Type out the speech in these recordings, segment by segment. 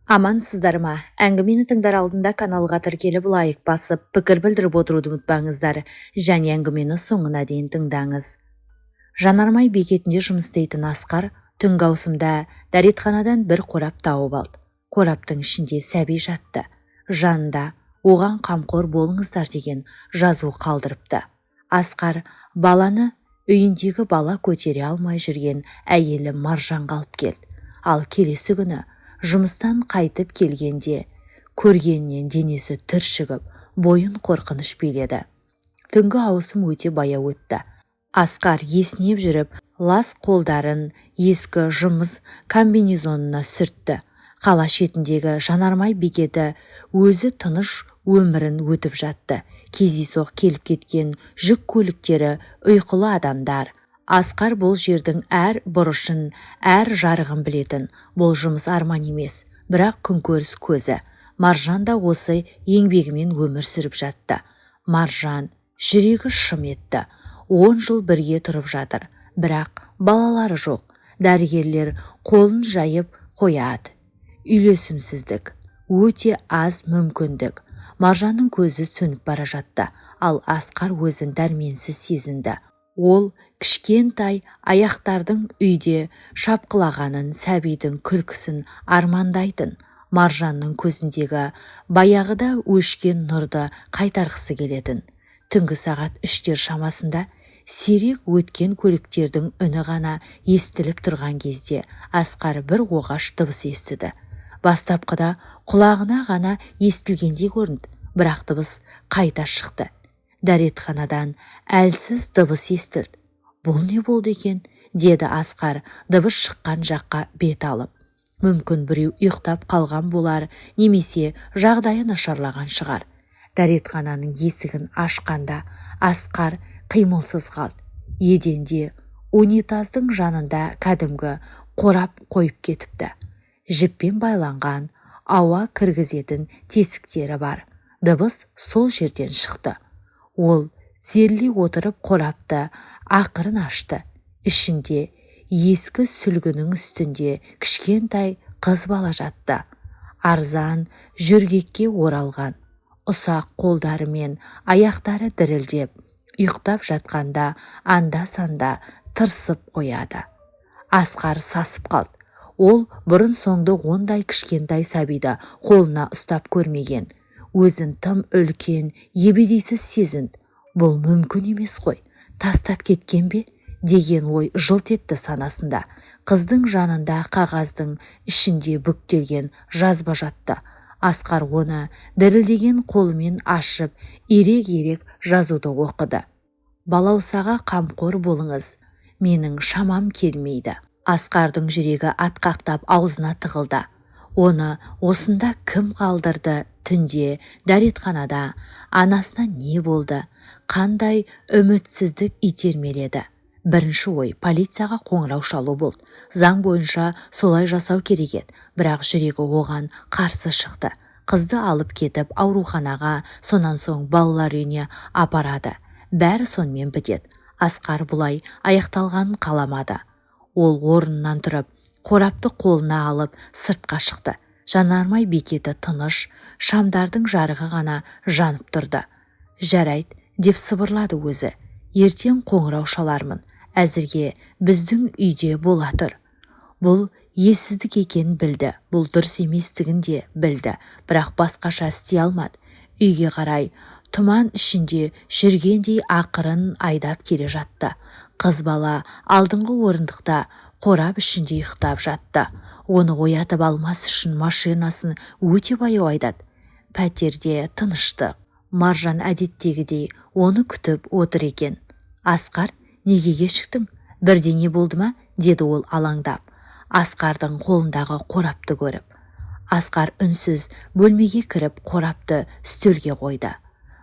Амансыздар ма? Әңгімені тыңдар алдында каналға тіркеліп, лайк басып, пікір білдіріп отыруды ұмытпаңыздар және әңгімені соңына дейін тыңдаңыз. Жанармай бекетінде жұмыс істейтін Асқар түнгі ауысымда дәретханадан бір қорап тауып алды. Қораптың ішінде сәби жатты. Жанында «Оған қамқор болыңыздар» деген жазу қалдырыпты. Асқар баланы үйіндегі бала көтере алмай жүрген әйелі Маржанға алып келді. Ал келесі күні жұмыстан қайтып келгенде көргеннен денесі түршігіп, бойын қорқыныш биледі. Түнгі ауысым өте баяу өтті. Асқар есінеп жүріп, лас қолдарын ескі жұмыс комбинезонына сүртті. Қала шетіндегі жанармай бекеті өзі тыныш өмірін өтіп жатты. Кездейсоқ келіп кеткен жүк көліктері, ұйқылы адамдар. Асқар бұл жердің әр бұрышын, әр жарығын білетін. Бұл жұмыс арман емес, бірақ күнкөріс көзі. Маржан да осы еңбегімен өмір сүріп жатты. Маржан жүрегі шым етті. 10 жыл бірге тұрып жатыр, бірақ балалары жоқ. Дәрігерлер қолын жайып қояды. Үйлесімсіздік, өте аз мүмкіндік. Маржанның көзі сөніп бара жатты, ал Асқар өзін дәрменсіз сезінді. Ол кішкентай аяқтардың үйде шапқылағанын, сәбидің күлкісін армандайтын. Маржанның көзіндегі баяғыда өшкен нұрды қайтарғысы келетін. Түнгі сағат 3-тер шамасында, сирек өткен көліктердің үні ғана естіліп тұрған кезде, Асқар бір оғаш дыбыс естіді. Бастапқыда құлағына ғана естілгендей көрінді, бірақ дыбыс қайта шықты. Дәретханадан әлсіз дыбыс естілді. «Бұл не болды екен?» – деді Асқар, дыбыс шыққан жаққа бет алып. Мүмкін, біреу ұйықтап қалған болар немесе жағдайы нашарлаған шығар. Дәретхананың есігін ашқанда, Асқар қимылсыз қалды. Еденде, унитаздың жанында кәдімгі қорап қойып кетіпті. Жіппен байланған, ауа кіргізетін тесіктері бар. Дыбыс сол жерден шықты. Ол тізерлей отырып, қорапты ақырын ашты. Ішінде, ескі сүлгінің үстінде, кішкентай қыз бала жатты. Арзан жөргекке оралған. Ұсақ қолдары мен аяқтары дірілдеп, ұйықтап жатқанда анда-санда тырсып қояды. Асқар сасып қалды. Ол бұрын-соңды ондай кішкентай сәбиді қолына ұстап көрмеген. Өзін тым үлкен, ебедейсіз сезінді. «Бұл мүмкін емес қой, тастап кеткен бе?» деген ой жылт етті санасында. Қыздың жанында қағаздың ішінде бүктелген жазба жатты. Асқар оны дірілдеген қолымен ашып, ирек-ирек жазуды оқыды: «Балаусаға қамқор болыңыз, менің шамам келмейді». Асқардың жүрегі атқақтап аузына тығылды. Оны осында кім қалдырды түнде дәретханада? Анасына не болды? Қандай үмітсіздік итермеледі? Бірінші ой полицияға қоңырау шалу болды. Заң бойынша солай жасау керек еді, бірақ жүрегі оған қарсы шықты. Қызды алып кетіп, ауруханаға, сонан соң балалар үйіне апарады, бәрі сонымен бітеді. Асқар бұлай аяқталғанын қаламады. Ол орнынан тұрып, қорапты қолына алып, сыртқа шықты. Жанармай бекеті тыныш, шамдардың жарығы ғана жанып тұрды. «Жарайды», – деп сыбырлады өзі. «Ертең қоңырау шалармын, әзірге біздің үйде бола тұр». Бұл ессіздік екенін білді, бұл дұрыс еместігін де білді, бірақ басқаша істей алмады. Үйге қарай тұман ішінде жүргендей ақырын айдап келе жатты. Қыз бала алдыңғы орындықта, қорап ішінде ұйықтап жатты. Оны оятып алмас үшін машинасын өте баяу айдады. Пәтерде тыныштық. Маржан әдеттегідей оны күтіп отыр екен. «Асқар, неге кешіктің? Бірдеңе болды ма?» – деді ол алаңдап, Асқардың қолындағы қорапты көріп. Асқар үнсіз бөлмеге кіріп, қорапты үстелге қойды.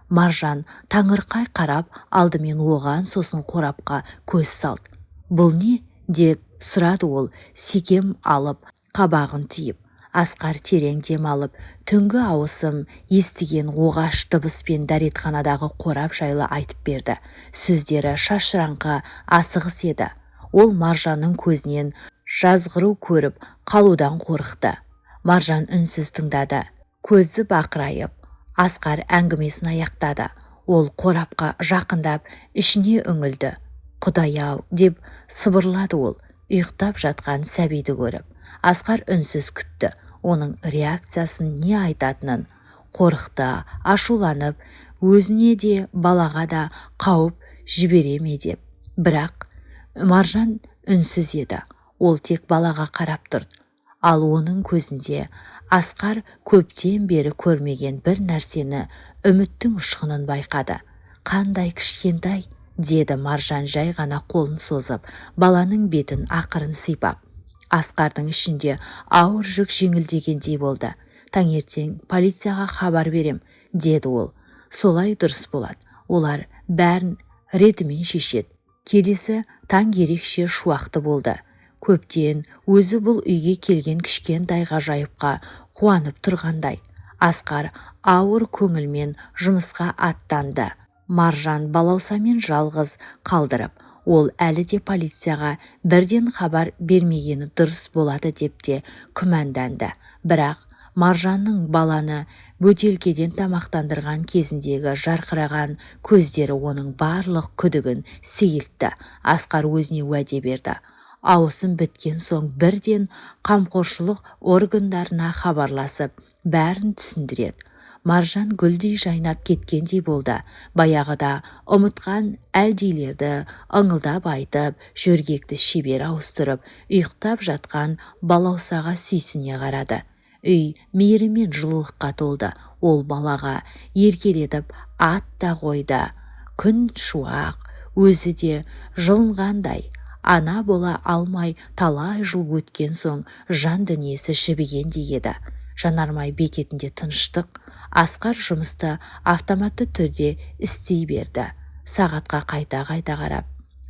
Маржан таңырқай қарап, алдымен оған, сосын қорапқа көз салды. «Бұл не?» – деп сұрады ол секем алып, қабағын түйіп. Асқар терең дем алып, түнгі ауысым естіген оғаш дыбыс пен дәретханадағы қорап жайлы айтып берді. Сөздері шашыраңқы, асығыс еді. Ол Маржанның көзінен жазғыру көріп қалудан қорықты. Маржан үнсіз тыңдады. Көзі бақырайып, Асқар әңгімесін аяқтады. Ол қорапқа жақындап, ішіне үңілді. «Құдай-ау», деп сыбырлады ол, ұйықтап жатқан сәбиді көріп. Асқар үнсіз күтті, оның реакциясын, не айтатынын. Қорықты, ашуланып, өзіне де, балаға да қауіп жібере ме деп. Бірақ Маржан үнсіз еді. Ол тек балаға қарап тұрды. Ал оның көзінде Асқар көптен бері көрмеген бір нәрсені, үміттің ұшқынын байқады. «Қандай кішкентай», – деді Маржан жай ғана қолын созып, баланың бетін ақырын сипап. Асқардың ішінде ауыр жүк жеңілдегендей болды. «Таңертең полицияға хабар берем», – деді ол. «Солай дұрыс болады. Олар бәрін ретімен шешеді». Келесі таң ерекше шуақты болды. Көптен өзі бұл үйге келген кішкентай ғажайыпқа қуанып тұрғандай. Асқар ауыр көңілмен жұмысқа аттанды. Маржан балаусамен жалғыз қалдырып. Ол әлі де полицияға бірден хабар бермегені дұрыс болады деп те күмәнданды. Бірақ Маржанның баланы бөтелкеден тамақтандырған кезіндегі жарқыраған көздері оның барлық күдігін сейілтті. Асқар өзіне уәде берді: ауысым біткен соң бірден қамқоршылық органдарына хабарласып, бәрін түсіндіреді. Маржан гүлдей жайнап кеткендей болды. Баяғыда ұмытқан әлдилерді ыңылдап айтып, жөргекті шебер ауыстырып, ұйықтап жатқан балаусаға сүйсіне қарады. Үй мейірім мен жылылыққа толды. Ол балаға еркелетіп ат та қойды. Күн шуақ, өзі де жылынғандай. Ана бола алмай талай жыл өткен соң жан дүниесі жібігендей еді. Жанармай бекетінде тыныштық. Асқар жұмысты автоматты түрде істей берді, сағатқа қайта-қайта қарап.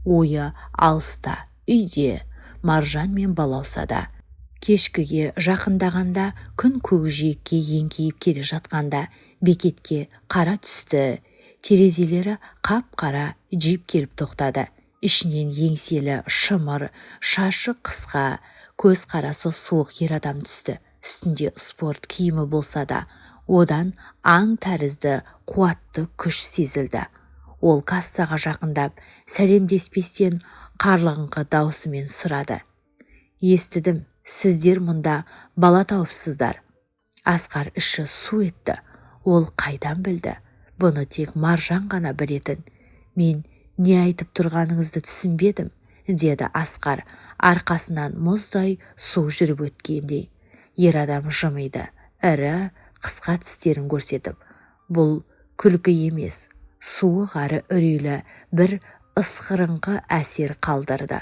Ойы алыста, үйде, Маржан мен балаусада. Кешкіге жақындағанда, күн көкжиекке еңкейіп келе жатқанда, бекетке қара түсті, терезелері қап-қара джип келіп тоқтады. Ішінен еңселі, шымыр, шашы қысқа, көз қарасы суық ер адам түсті. Үстінде спорт киімі болса да, одан аң тәрізді қуатты күш сезілді. Ол кассаға жақындап, сәлемдеспестен, қарлығыңқы даусымен сұрады: «Естідім, сіздер мұнда бала тауыпсыздар». Асқар іші су етті. Ол қайдан білді? Бұны тек Маржан ғана білетін. «Мен не айтып тұрғаныңызды түсінбедім», – деді Асқар арқасынан мұздай су жүріп өткендей. Ер адам жымиды, ірі, қысқа тістерін көрсетіп. Бұл күлкі емес, суық әрі үрейлі бір ысқырыңқы әсер қалдырды.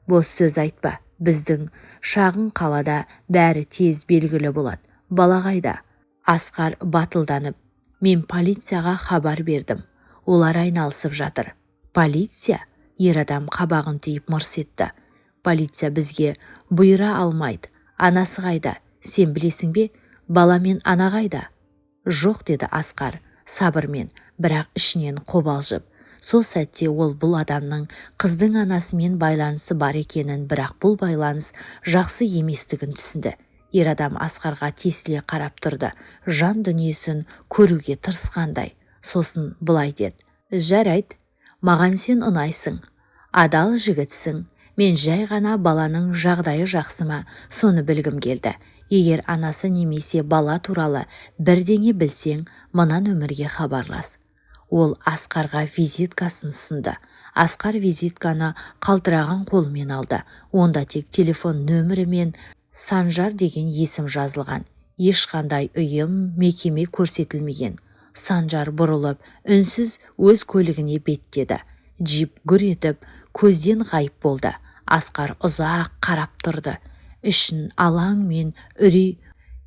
«Бос сөз айтпа, біздің шағын қалада бәрі тез белгілі болады. Бала қайда?» Асқар батылданып: «Мен полицияға хабар бердім, олар айналысып жатыр». «Полиция?» Ер адам қабағын түйіп мырс етті. «Полиция бізге бұйыра алмайды. Анасы қайда, сен білесің бе? Бала мен ана қайда?» «Жоқ», – деді Асқар сабырмен, бірақ ішінен қобалжып. Сол сәтте ол бұл адамның қыздың анасымен байланысы бар екенін, бірақ бұл байланыс жақсы еместігін түсінді. Ер адам Асқарға тесіле қарап тұрды, жан дүниесін көруге тырысқандай. Сосын былай деді: «Жарайды, маған сен ұнайсың, адал жігітсің. Мен жай ғана баланың жағдайы жақсы ма, соны білгім келді. Егер анасы немесе бала туралы бірдеңе білсең, мына нөмірге хабарлас». Ол Асқарға визиткасын ұсынды. Асқар визитканы қалтыраған қолымен алды. Онда тек телефон нөмірі мен Санжар деген есім жазылған, ешқандай ұйым, мекеме көрсетілмеген. Санжар бұрылып, үнсіз өз көлігіне беттеді. Джип гүр етіп көзден ғайып болды. Асқар ұзақ қарап тұрды. Ішін алаң мен үрей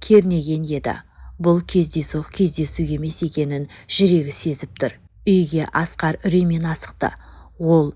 кернеген еді. Бұл кездейсоқ кездесу емес екенін жүрегі сезіп тұр. Үйге Асқар үреймен асықты. Ол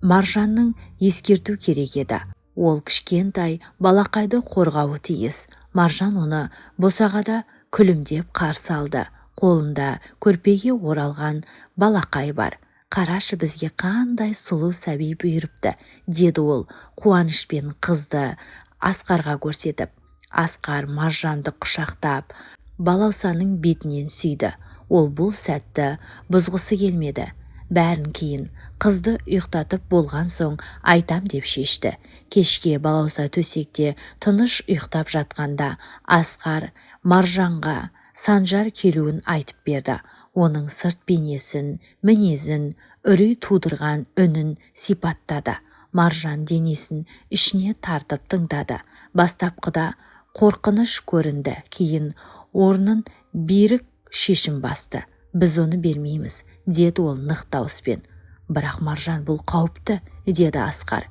Маржанның ескерту керек еді. Ол кішкентай балақайды қорғауы тиіс. Маржан оны босағада күлімдеп қарсы алды. Қолында көрпеге оралған балақай бар. «Қарашы, бізге қандай сұлу сәби бұйырыпты», – деді ол қуанышпен қызды Асқарға көрсетіп. Асқар Маржанды құшақтап, Балаусаның бетінен сүйді. Ол бұл сәтті бұзғысы келмеді. Бәрін кейін, қызды ұйықтатып болған соң айтам деп шешті. Кешке Балауса төсекте тыныш ұйықтап жатқанда Асқар Маржанға Санжар келуін айтып берді. Оның сырт бейнесін, мінезін, үрей тудырған үнін сипаттады. Маржан денесін ішіне тартып тыңдады. Бастапқыда қорқыныш көрінді, кейін орнын берік шешім басты. «Біз оны бермейміз», – деді ол нық дауыспен. «Бірақ, Маржан, бұл қауіпті», – деді Асқар.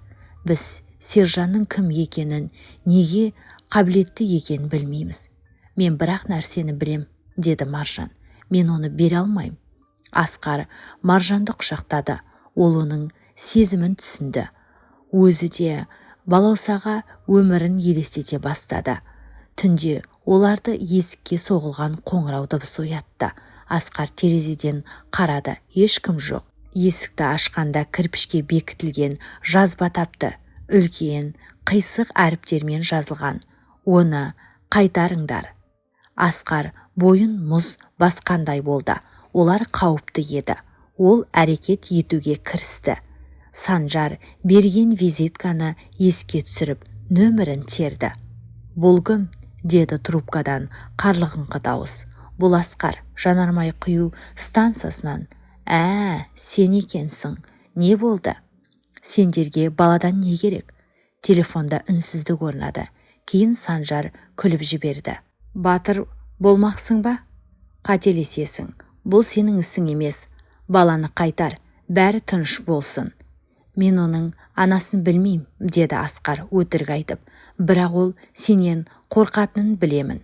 «Біз Сержанның кім екенін, неге қабілетті екенін білмейміз». «Мен бір-ақ нәрсені білем», – деді Маржан. «Мен оны бере алмаймын». Асқар Маржанды құшақтады. Ол оның сезімін түсінді. Өзі де Балаусаға өмірін елестете бастады. Түнде оларды есікке соғылған қоңырау дыбысы оятты. Асқар терезеден қарады, ешкім жоқ. Есікті ашқанда кірпішке бекітілген жазба тапты. Үлкен, қисық әріптермен жазылған: «Оны қайтарыңдар». Асқар бойын мұз басқандай болды. Олар қауіпті еді. Ол әрекет етуге кірісті. Санжар берген визитканы еске түсіріп, нөмірін терді. «Бұл кім?» – деді трубкадан қарлығыңқы дауыс. «Бұл Асқар, жанармай құю стансасынан». «Ә, сен екенсің. Не болды? Сендерге баладан не керек?» Телефонда үнсіздік орнады. Кейін Санжар күліп жіберді. «Батыр болмақсың ба? Қателесесің. Бұл сенің ісің емес. Баланы қайтар, бәрі тыныш болсын». «Мен оның анасын білмеймін», – деді Асқар өтірік айтып. «Бірақ ол сенен қорқатынын білемін».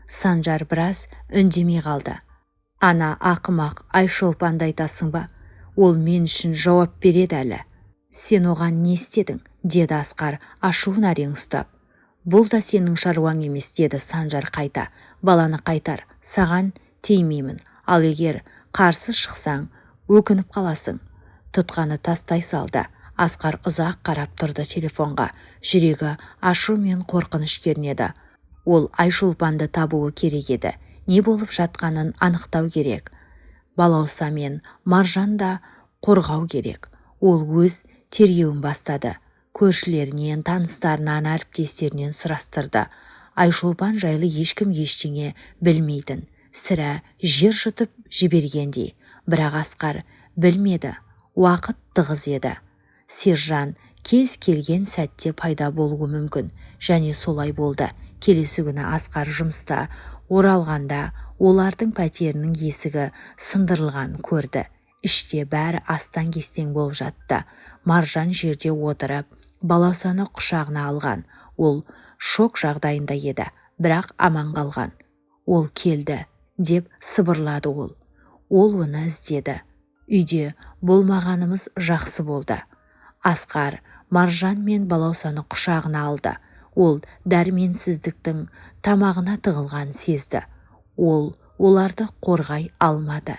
Санжар біраз үндемей қалды. «Ана ақымақ Айшолпанды айтасың ба? Ол мен үшін жауап береді әлі». «Сен оған не істедің?» – деді Асқар ашуын әрең ұстап. «Бұл да сенің шаруаң емес», – деді Санжар қайта. «Баланы қайтар, саған тимеймін. Ал егер қарсы шықсаң, өкініп қаласың». Тұтқаны тастай салды. Асқар ұзақ қарап тұрды телефонға. Жүрегі ашу мен қорқыныш кернеді. Ол Айшолпанды табуы керек еді. Не болып жатқанын анықтау керек. Балауса мен Маржан да қорғау керек. Ол өз тергеуін бастады. Көршілерінен, таныстарынан, әріптестерінен сұрастырды. Айшолпан жайлы ешкім ештеңе білмейтін. Сірә, жер жұтып жібергендей. Бірақ Асқар білмеді. Уақыт тығыз еді. Сержан кез келген сәтте пайда болуы мүмкін. Және солай болды. Келесі күні Асқар жұмыста оралғанда олардың пәтерінің есігі сындырылғанын көрді. Іште бәрі астаң-кестең болып жатты. Маржан жерде отырып, Балаусаны құшағына алған. Ол шок жағдайында еді, бірақ аман қалған. «Ол келді», – деп сыбырлады ол. «Ол оны іздеді. Үйде болмағанымыз жақсы болды». Асқар Маржан мен Балаусаны құшағына алды. Ол дәрменсіздіктің тамағына тығылғанын сезді. Ол оларды қорғай алмады.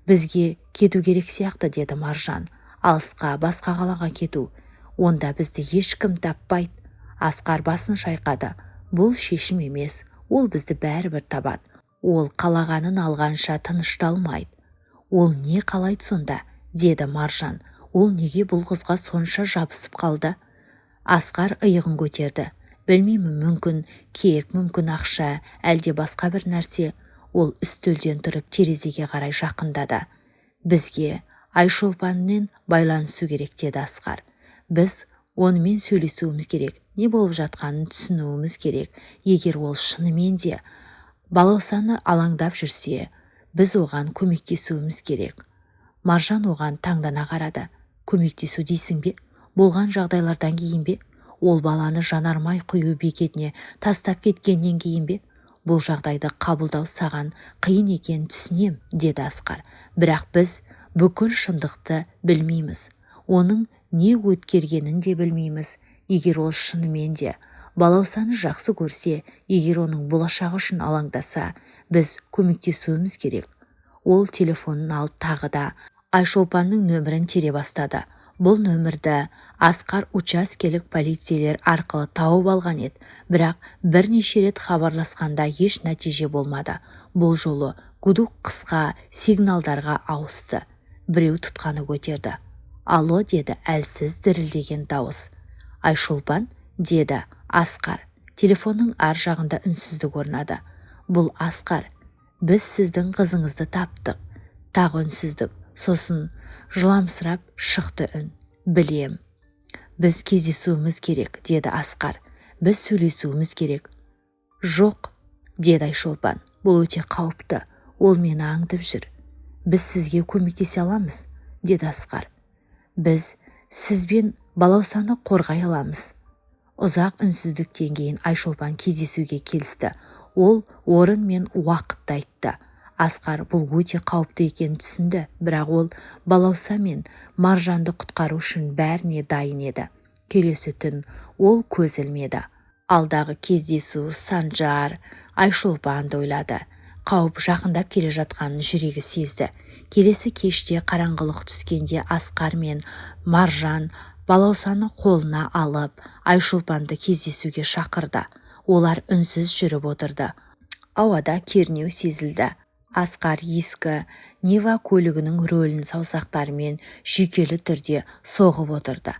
«Бізге кету керек сияқты», – деді Маржан. «Алысқа, басқа қалаға кету. Онда бізді ешкім таппайды». Асқар басын шайқады. «Бұл шешім емес. Ол бізді бәрібір табады. Ол қалағанын алғанша тынышталмайды». «Ол не қалайды сонда?» – деді Маржан. «Ол неге бұл қызға сонша жабысып қалды?» Асқар иығын көтерді. «Білмеймін. Мүмкін, кек, мүмкін, ақша, әлде басқа бір нәрсе». Ол үстелден тұрып, терезеге қарай жақындады. «Бізге Айшолпанмен байланысу керек», – деді Асқар. «Біз онымен сөйлесуіміз керек, не болып жатқанын түсінуіміз керек. Егер ол шынымен де Балаусаны алаңдап жүрсе, біз оған көмектесуіміз керек». Маржан оған таңдана қарады. «Көмектесу дейсің бе? Болған жағдайлардан кейін бе? Ол баланы жанармай құю бекетіне тастап кеткеннен кейін бе?» «Бұл жағдайды қабылдау саған қиын екенін түсінем», – деді Асқар. «Бірақ біз бүкіл шындықты білмейміз. Оның не өткергенін де білмейміз. Егер ол шынымен де Балаусаны жақсы көрсе, егер оның болашағы үшін алаңдаса, біз көмектесуіміз керек». Ол телефонын алып, тағы да Айшолпанның нөмірін тере бастады. Бұл нөмірді Асқар учаскелік полицейлер арқылы тауып алған еді, бірақ бірнеше рет хабарласқанда еш нәтиже болмады. Бұл жолы гудок қысқа сигналдарға ауысты. Біреу тұтқаны көтерді. «Алло», – деді әлсіз, дірілдеген дауыс. «Айшолпан», – деді Асқар. Телефонның ар жағында үнсіздік орнады. «Бұл Асқар. Біз сіздің қызыңызды таптық». Тағы үнсіздік. Сосын жыламсырап шықты үн: «Білем». «Біз кездесуіміз керек», – деді Асқар. «Біз сөйлесуіміз керек». «Жоқ», – деді Айшолпан. «Бұл өте қауіпті. Ол мені аңдып жүр». «Біз сізге көмектесе аламыз», – деді Асқар. «Біз сізбен Балаусаны қорғай аламыз». Ұзақ үнсіздіктен кейін Айшолпан кездесуге келісті. Ол орын мен уақытты айтты. Асқар бұл өте қауіпті екенін түсінді, бірақ ол Балауса мен Маржанды құтқару үшін бәріне дайын еді. Келесі түн ол көз ілмеді. Алдағы кездесу, Санжар, Айшолпанды ойлады. Қауіп жақындап келе жатқанын жүрегі сезді. Келесі кеште қараңғылық түскенде Асқар мен Маржан Балаусаны қолына алып, Айшолпанды кездесуге шақырды. Олар үнсіз жүріп отырды. Ауада кернеу сезілді. Асқар ескі Нива көлігінің рөлін саусақтарымен жүйкелі түрде соғып отырды.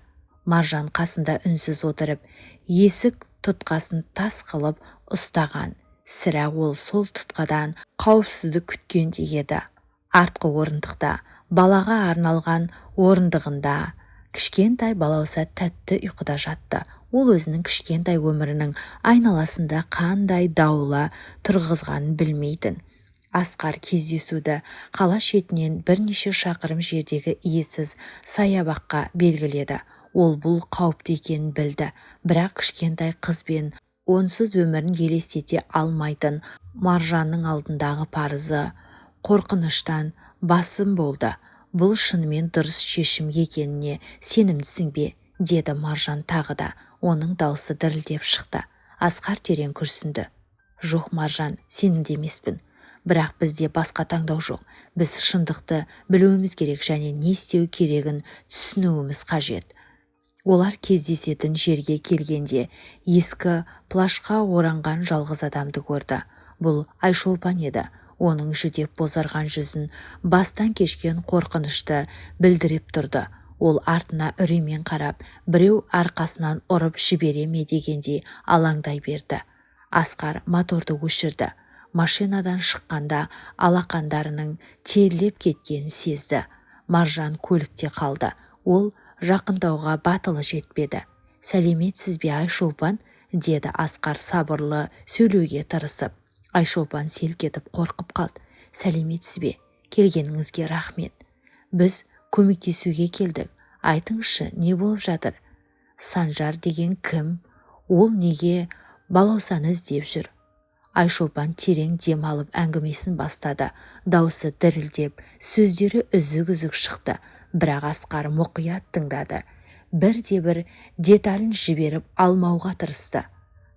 Маржан қасында үнсіз отырып, есік тұтқасын тас қылып ұстаған. Сірә, ол сол тұтқадан қауіпсіздік күткендей еді. Артқы орындықта, балаға арналған орындығында, кішкентай Балауса тәтті ұйқыда жатты. Ол өзінің кішкентай өмірінің айналасында қандай даула тұрғызғанын білмейтін. Асқар кездесуді қала шетінен бірнеше шақырым жердегі иесіз саябаққа белгіледі. Ол бұл қауіпті екенін білді, бірақ кішкентай қыз бен онсыз өмірін елестете алмайтын Маржанның алдындағы парызы қорқыныштан басым болды. «Бұл шынымен дұрыс шешім екеніне сенімдісің бе?» – деді Маржан тағы да. Оның даусы дірілдеп шықты. Асқар терең күрсінді. «Жоқ, Маржан, сенімді емеспін. Бірақ бізде басқа таңдау жоқ. Біз шындықты білуіміз керек және не істеу керегін түсінуіміз қажет». Олар кездесетін жерге келгенде, ескі плащқа оранған жалғыз адамды көрді. Бұл Айшолпан еді. Оның жүдеп, бозарған жүзін бастан кешкен қорқынышты білдіріп тұрды. Ол артына үреймен қарап, біреу арқасынан ұрып жібере ме дегендей алаңдай берді. Асқар моторды өшірді. Машинадан шыққанда алақандарының терлеп кеткенін сезді. Маржан көлікте қалды. Ол жақындауға батылы жетпеді. «Сәлеметсіз бе, Айшолпан», – деді Асқар сабырлы сөйлеуге тырысып. Айшолпан селк етіп, қорқып қалды. «Сәлеметсіз бе? Келгеніңізге рахмет. Біз көмектесуге келдік. Айтыңызшы, не болып жатыр? Санжар деген кім? Ол неге Балаусаны іздеп жүр?» Айшолпан терең дем алып, әңгімесін бастады. Даусы дірілдеп, сөздері үзік-үзік шықты, бірақ Асқар мұқият тыңдады. Бірде-бір деталін жіберіп алмауға тырысты.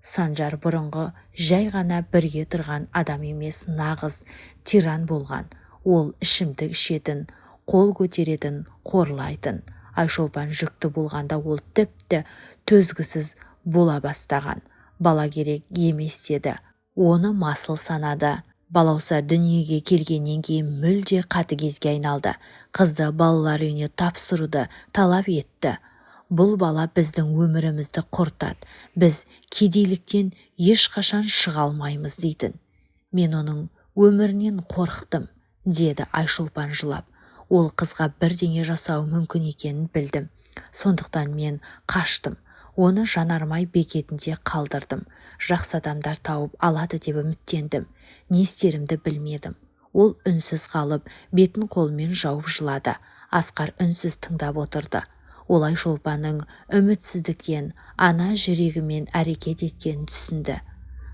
Санжар бұрынғы жай ғана бірге тұрған адам емес, нағыз тиран болған. Ол ішімдік ішетін, қол көтеретін, қорлайтын. Айшолпан жүкті болғанда, ол тіпті төзгісіз бола бастаған. Бала керек емес деді, оны масыл санады. Балауса дүниеге келгеннен кейін мүлде қатыгезге айналды. Қызды балалар үйіне тапсыруды талап етті. «Бұл бала біздің өмірімізді құртады, біз кедейліктен ешқашан шыға алмаймыз», – дейтін. «Мен оның өмірінен қорықтым», – деді Айшолпан жылап. «Ол қызға бірдеңе жасауы мүмкін екенін білдім. Сондықтан мен қаштым. Оны жанармай бекетінде қалдырдым. Жақсы адамдар тауып алады деп үміттендім. Не істерімді білмедім». Ол үнсіз қалып, бетін қолымен жауып жылады. Асқар үнсіз тыңдап отырды. Ол Айшолпанның үмітсіздіктен, ана жүрегімен әрекет еткенін түсінді.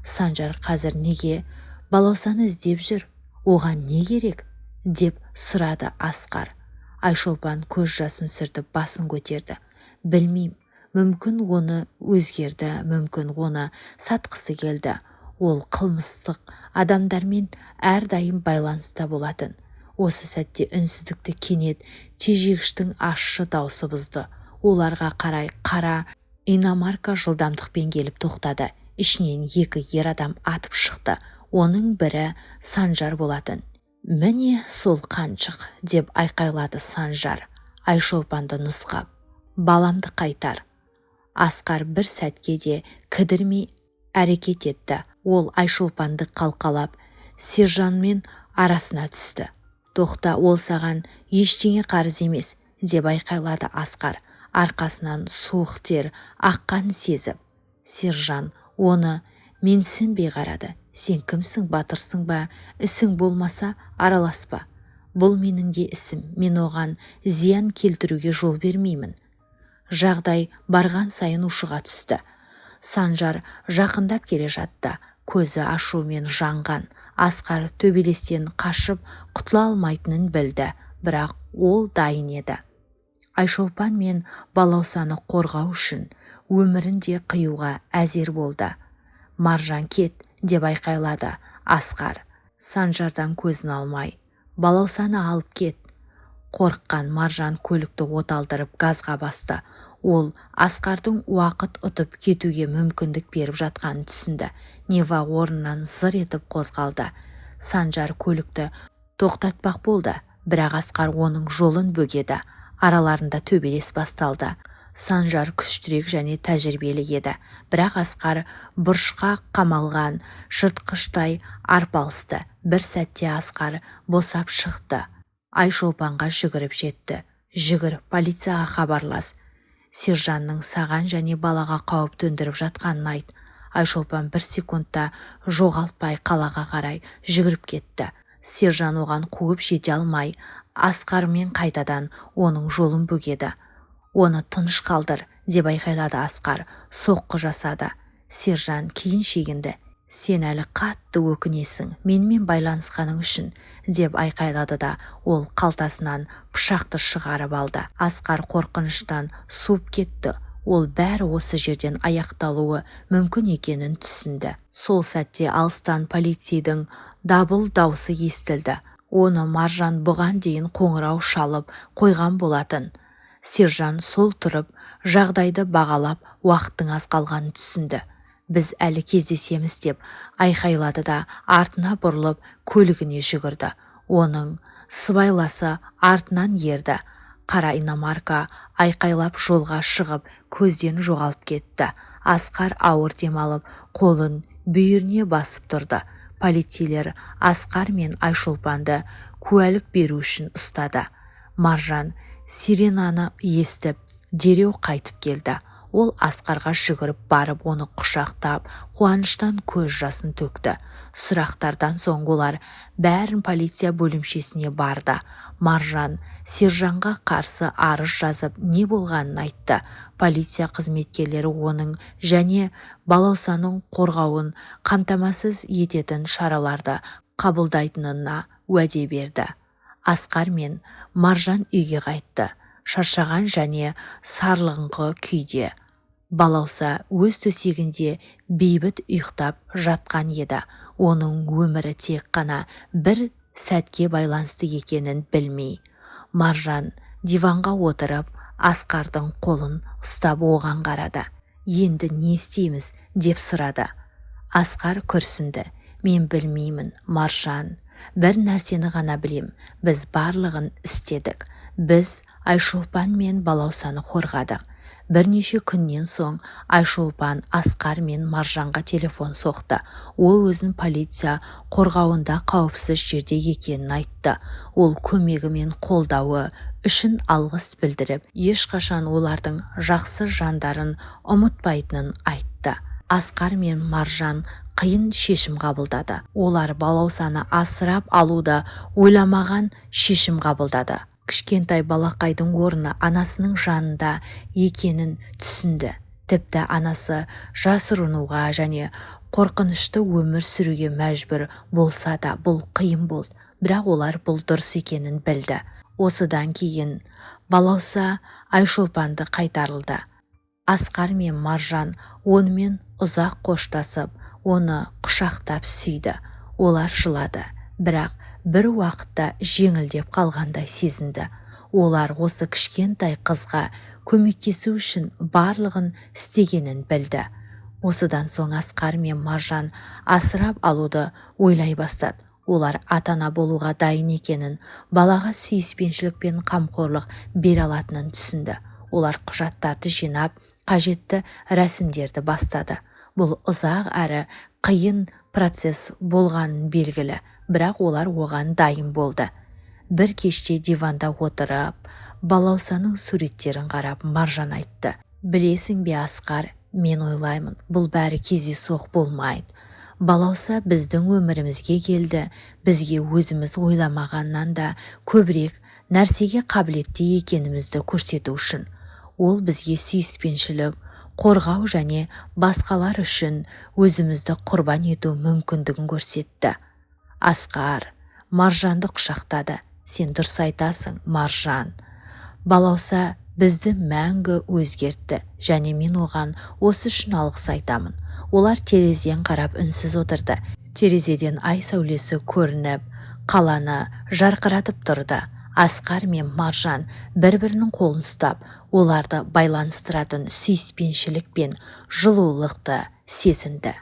«Санжар қазір неге Балаусаны іздеп жүр? Оған не керек?» – деп сұрады Асқар. Айшолпан көз жасын сүртіп, басын көтерді. «Білмеймін. Мүмкін, оны өзгерді, мүмкін, оны сатқысы келді. Ол қылмыстық адамдармен әрдайым байланыста болатын. Осы сәтте үнсіздікті кенет тежегіштің ащы даусы бұзды. Оларға қарай қара иномарка жылдамдықпен келіп тоқтады. Ішінен екі ер адам атып шықты. Оның бірі Санжар болатын. «Міне сол қаншық!» деп айқайлады Санжар, Айшолпанды нұсқап. «Баламды қайтар!» Асқар бір сәтке де кідірмей әрекет етті. Ол Айшолпанды қалқалап, Сержанмен арасына түсті. «Тоқта, ол саған ештеңе қарыз емес!» деп айқайлады Асқар, арқасынан суық тер аққанын сезіп. Сержан оны менсінбей қарады. «Сен кімсің, батырсың ба? Ісің болмаса, араласпа!» «Бұл менің де ісім, мен оған зиян келтіруге жол бермеймін!» Жағдай барған сайын ушыға түсті. Санжар жақындап келе жатты, көзі ашумен жанған. Асқар төбелестен қашып құтыла алмайтынын білді, бірақ ол дайын еді. Айшолпан мен Балаусаны қорғау үшін өмірін де қиюға әзер болды. «Маржан, кет!» деп айқайлады Асқар, Санжардан көзін алмай. «Балаусаны алып кет!» Қорыққан Маржан көлікті оталдырып, газға басты. Ол Асқардың уақыт ұтып кетуге мүмкіндік беріп жатқанын түсінді. Нева орнынан зыр етіп қозғалды. Санжар көлікті тоқтатпақ болды, бірақ Асқар оның жолын бөгеді. Араларында төбелес басталды. Санжар күштірек және тәжірибелі еді, бірақ Асқар бұрышқа қамалған жыртқыштай арпалысты. Бір сәтте Асқар босап шықты. Айшолпанға жүгіріп жетті. «Жүгір, полицияға хабарлас. Сержанның саған және балаға қауіп төндіріп жатқанын айт!» Айшолпан бір секундта жоғалтпай қалаға қарай жүгіріп кетті. Сержан оған қуып жете алмай, Асқармен қайтадан оның жолын бөгеді. «Оны тыныш қалдыр!» деп айқайлады Асқар, соққы жасады. Сержан кейін шегінді. «Сен әлі қатты өкінесің менімен байланысқаның үшін!» деп айқайлады да, ол қалтасынан пышақты шығарып алды. Асқар қорқыныштан суып кетті. Ол бәрі осы жерден аяқталуы мүмкін екенін түсінді. Сол сәтте алыстан полицейдің дабыл даусы естілді. Оны Маржан бұған дейін қоңырау шалып қойған болатын. Сержан сол тұрып, жағдайды бағалап, уақыттың аз қалғанын түсінді. «Біз әлі кездесеміз!» деп айқайлады да, артына бұрылып, көлігіне жүгірді. Оның сыбайласы артынан ерді. Қара иномарка айқайлап жолға шығып, көзден жоғалып кетті. Асқар ауыр дем алып, қолын бүйіріне басып тұрды. Полицейлер Асқар мен Айшолпанды куәлік беру үшін ұстады. Маржан сиренаны естіп, дереу қайтып келді. Ол Асқарға жүгіріп барып, оны құшақтап, қуаныштан көз жасын төкті. Сұрақтардан соң олар бәрін полиция бөлімшесіне барды. Маржан Сержанға қарсы арыз жазып, не болғанын айтты. Полиция қызметкерлері оның және Балаусаның қорғауын қамтамасыз ететін шараларды қабылдайтынына уәде берді. Асқар мен Маржан үйге қайтты, шаршаған және сарлығыңқы күйде. Балауса өз төсегінде бейбіт ұйықтап жатқан еді, оның өмірі тек қана бір сәтке байланысты екенін білмей. Маржан диванға отырып, Асқардың қолын ұстап, оған қарады. «Енді не істейміз?» деп сұрады. Асқар күрсінді. «Мен білмеймін, Маржан. Бір нәрсені ғана білем: біз барлығын істедік. Біз Айшолпан мен Балаусаны қорғадық». Бірнеше күннен соң Айшолпан Асқар мен Маржанға телефон соқты. Ол өзін полиция қорғауында қауіпсіз жерде екенін айтты. Ол көмегі мен қолдауы үшін алғыс білдіріп, ешқашан олардың жақсы жандарын ұмытпайтынын айтты. Асқар мен Маржан қиын шешім қабылдады. Олар Балаусаны асырап алуды ойламаған шешім қабылдады. Кішкентай балақайдың орны анасының жанында екенін түсінді. Тіпті анасы жасырынуға және қорқынышты өмір сүруге мәжбүр болса да. Бұл қиын болды, бірақ олар бұл дұрыс екенін білді. Осыдан кейін Балауса Айшолпанды қайтарылды. Асқар мен Маржан онымен ұзақ қоштасып, оны құшақтап сүйді. Олар жылады, бірақ Бір уақытта жеңілдеп қалғандай сезінді. Олар осы кішкентай қызға көмектесу үшін барлығын істегенін білді. Осыдан соң Асқар мен Маржан асырап алуды ойлай бастады. Олар ата-ана болуға дайын екенін, балаға сүйіспеншілік пен қамқорлық бере алатынын түсінді. Олар құжаттарды жинап, қажетті рәсімдерді бастады. Бұл ұзақ әрі қиын процесс болғанын белгілі, бірақ олар оған дайын болды. Бір кеште диванда отырып, Балаусаның суреттерін қарап, Маржан айтты: «Білесің бе, Асқар, мен ойлаймын, бұл бәрі кездейсоқ болмайды. Балауса біздің өмірімізге келді, бізге өзіміз ойламағаннан да көбірек нәрсеге қабілетті екенімізді көрсету үшін. Ол бізге сүйіспеншілік, қорғау және басқалар үшін өзімізді құрбан ету мүмкіндігін көрсетті». Асқар Маржанды құшақтады. «Сен дұрыс айтасың, Маржан. Балауса бізді мәңгі өзгертті және мен оған осы үшін алғыс айтамын». Олар терезеден қарап үнсіз отырды. Терезеден ай сәулесі көрініп, қаланы жарқыратып тұрды. Асқар мен Маржан бір-бірінің қолын ұстап, оларды байланыстыратын сүйіспеншілік пен жылулықты сезінді.